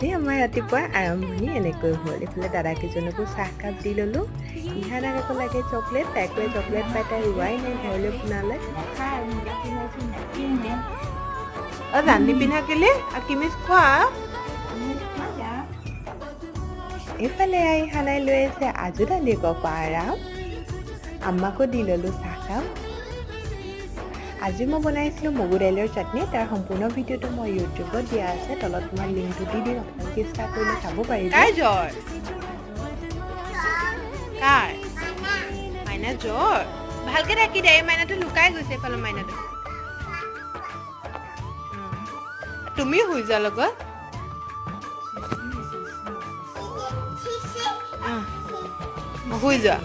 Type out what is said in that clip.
আজি আমাৰ ৰাতিপুৱা আৰম্ভণি এনেকৈ হ'ল। এইফালে দাদাকেইজনকো চাহকাপ দি ল'লোঁ। ইহানাক আকৌ লাগে চকলেট, তাইকো চকলেট পাই তাই ৰোৱাই নাই ঘৰলৈ পোনালে। অ' জান নিপিন্ধা কেলে কিমিজ খোৱা। এইফালে ইহানাই লৈ আছে আজু দাদিক আৰাম। আম্মাকো দি ল'লোঁ চাহকাপ। আজি মই বনাইছিলোঁ মগু দাইলৰ চাটনি। তাৰ সম্পূৰ্ণ ভিডিঅ'টো মই ইউটিউবত দিয়া আছে, তলত মই লিংকটো দি দিম, আপোনালোকে ইচ্ছা কৰিলে চাব পাৰিব। কাৰ জ্বৰ? কাৰ মাইনা জ্বৰ? ভালকে ঢাকি দে, এই মাইনাটো লুকাই গৈছে। এইফালে মাইনাটো। তুমি শুই যোৱা লগত। শুই যোৱা।